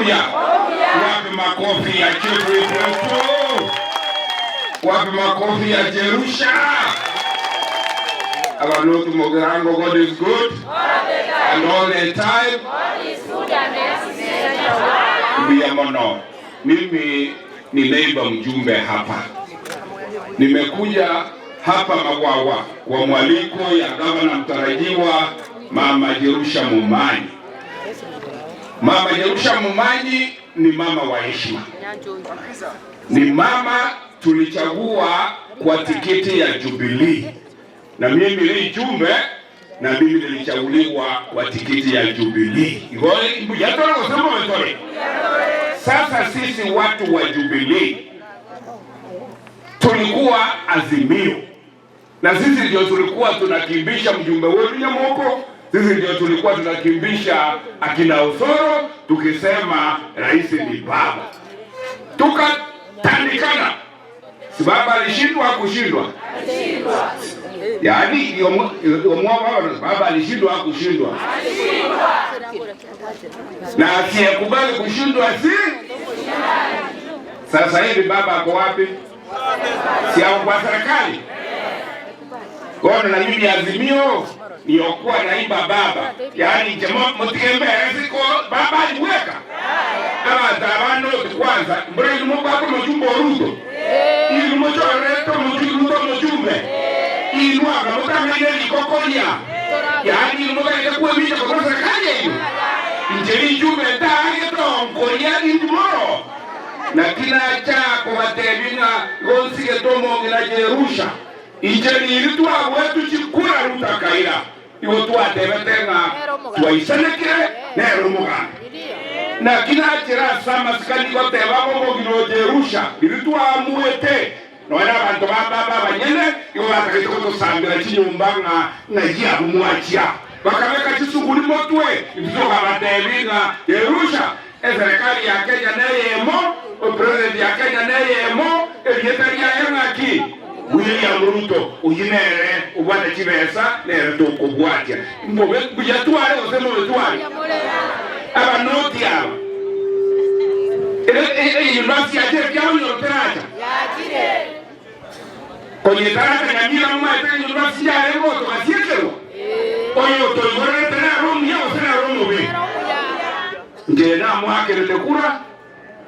mbuya? Wapi makofi ya Chief wetu? Wapi makofi ya Jerusha? Abanoti mogirango God is good and all the time. Mbuya mono. Mimi ni neighbor mjumbe hapa. Nimekuja hapa Magwagwa kwa mwaliko ya gavana mtarajiwa Mama Jerusha Momanyi. Mama Jerusha Momanyi ni mama wa heshima, ni mama tulichagua kwa tikiti ya Jubilee, na mimi ni jumbe na mimi nilichaguliwa kwa tikiti ya Jubilee. Sasa sisi watu wa Jubilee tulikuwa Azimio, na sisi ndio tulikuwa tunakimbisha mjumbe wetu Nyamoko, sisi ndio tulikuwa tunakimbisha akina Osoro tukisema rais ni baba, tukatandikana. Si baba alishindwa kushindwa? Yaani baba alishindwa kushindwa? Na asiyekubali kushindwa si sasa hivi baba ako wapi? Si ako kwa serikali? Kono na mimi Azimio niyokuwa naimba baba, yaani jamaa mutikembere siko baba aliweka abantu abanoti kwanza mbura ilumo kwako mujumbe oruto ilumo choreto mujuruto mujumbe ilwaga mutangaine likokolia yaani ilumo kaite kuemisha kwa serikali eyo injeri jumbe ntaage tonkolia indimoro na kila chako batebinga gonsige tomong'ina Jerusha inche niri twabwetu chikura rutakaira igo twatebete ng'a twaisanekire nero omoganda na kinachera ase amasikani goteba bomogina o Jerusha riri twamuete nonya abanto bababa abanyene igo batagete gotosambera chinyomba ng'a ng'ai abo mwachia bakabeka chisuguri motwe intwe ng'a Jerusha eserikali ya Kenya neyemo opresident ya Kenya neyemo erieta riaye ng'aki William Ruto oyi nere obwate chibesa nere tokobwatia mbobe buya tware gose mobe tware abanoti aba university yachire kyaonyoroteracha konyetaracha Nyamira momaete university yarenge gotogasiakerwa oyo toigorerete nere omuya gose nere omobe nche namwakerete kura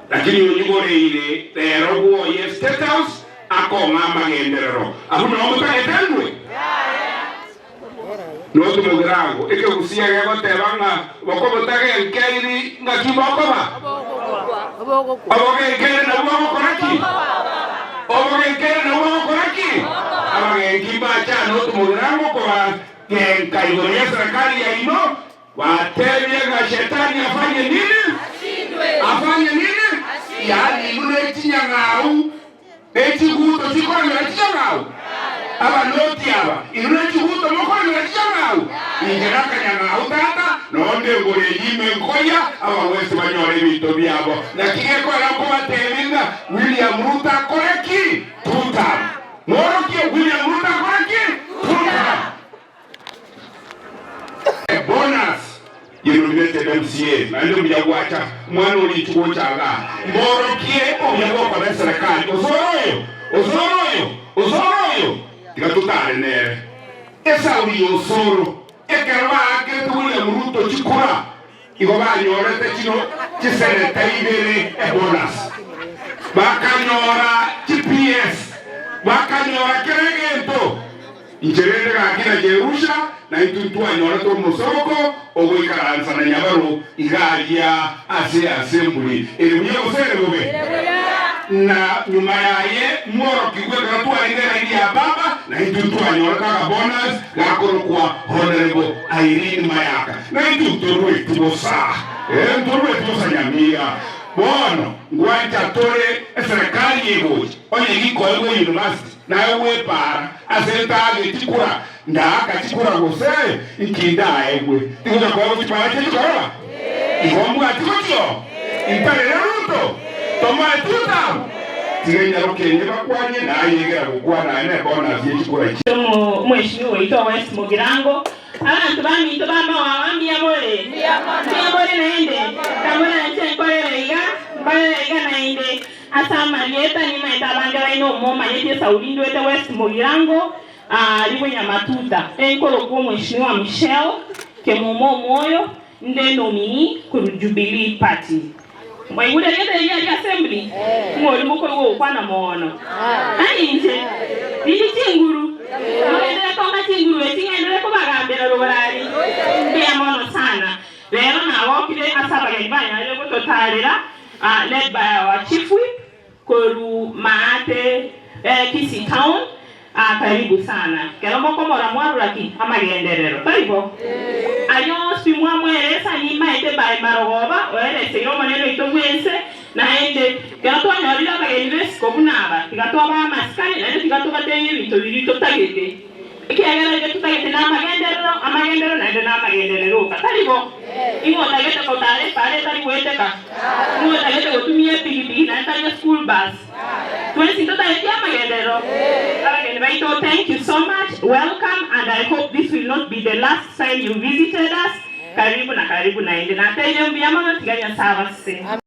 lakini onyigoreire rero bwoye State House akong'a amagenderero abwo noo motagete ndwe notumogirango ekegusia gegoteba ng'a bokobotagenkeiri ng'aki bokoba obogenkeire nabwo bogokora ki obogenkeire nabwo bogokora ki abagenki mbachana otumogirango kobagenka igoro ya serikali yaino batebie ng'a shetani afanye nini afanye nini yaani inu nechinyang'au nechiguto chikoremera chinyang'au abanoti aba inu nechiguto mokoremera chinyang'au inche nakanyang'au tata nonde ngore eyime nkoya abawesi banyore ebinto biabo naki gekora nkobatebi ng'a William Ruto akore ki tutam mworokie William Ruto akore ki tutam bonus yenominated MCA naende omuya gwacha mwana ori gochaga mborokie obuya bwokora eserikali osoro oyo osoro oyo osoro oyo tiga tutare nere esauri ya osoro ekero baakerete William Ruto chikura igo banyorete chino chiseneta ibere ebonus bakanyora chi PS bakanyora kera egento incherende gaki na Jerusha na intwe twanyorete omosoko ogoikaransa na Nyabaro igaria ase assembly ere buya gose ere bobe na nyuma yaye mworokiwe ekero twarenge eraini ya baba na intwe twanyorete akabonus gakorokwa Honorable Irene Mayaka na intwe ntorweti bosa ntorweti bosa Nyamira bono ngwancha tore eserikali egocha onye gikoegwa university naye gwepara ase entageti kura ndaka chikura gose nkindaegwe tigocha koegwa chipara chikorora igo mbwati gochio intarere Ruto tomoe tutam tigenyarokenye bakwanye nayegera gokwana ne bonus yechikura ichi Mheshimiwa waitwa West Mugirango abantu baminto bamawawa mbiyabore mbiyabore naende kamuna nche nkorere. Mbaye iga naende ase amarieta nimaete abange baino momanyeti esauri ndwete West Mugirango aria Bwenyamatuta. Enkorokwa Omweshimiwa Michelle Kemuma Omwoyo nde nominee korwa Jubilee Party. Mwaigure erieta erio aria Assembly? Ng'o oria mokoigwa ogokwana moono? Tari inche. Riri chinguru. Mogenderere konga chinguru echi ng'enderere kobagambera rogoro aria. Mbuya mono sana. Rero nagokire ase abageni banyarire gototaarera led by our chief whip korwa Maate Kisii town karibu sana. Kero mokomora mwarora ki? Amagenderero. Tari bo? Aria onsi mwamweresa nimaete by marogoba oereseire Omonene oito bwense naende kero twanyorire abageni besiko buna aba tiga twabae amasikani naende tiga tobatebie ebinto biria totagete. Ekiagera inwe totagete namagenderero, amagenderero naende namagenderero oka. Tari bo? Ing'o otagete gotaara epaara etari goeteka? Ing'o otagete gotumia epigipigi naende tari eschool bus? Twensi ntotageti amagenderero? Abageni baito thank you so much, welcome and I hope this will not be the last time you visited us. Karibu na karibu naende. Nateire mbuya mono tiga Nyasae abasesenie.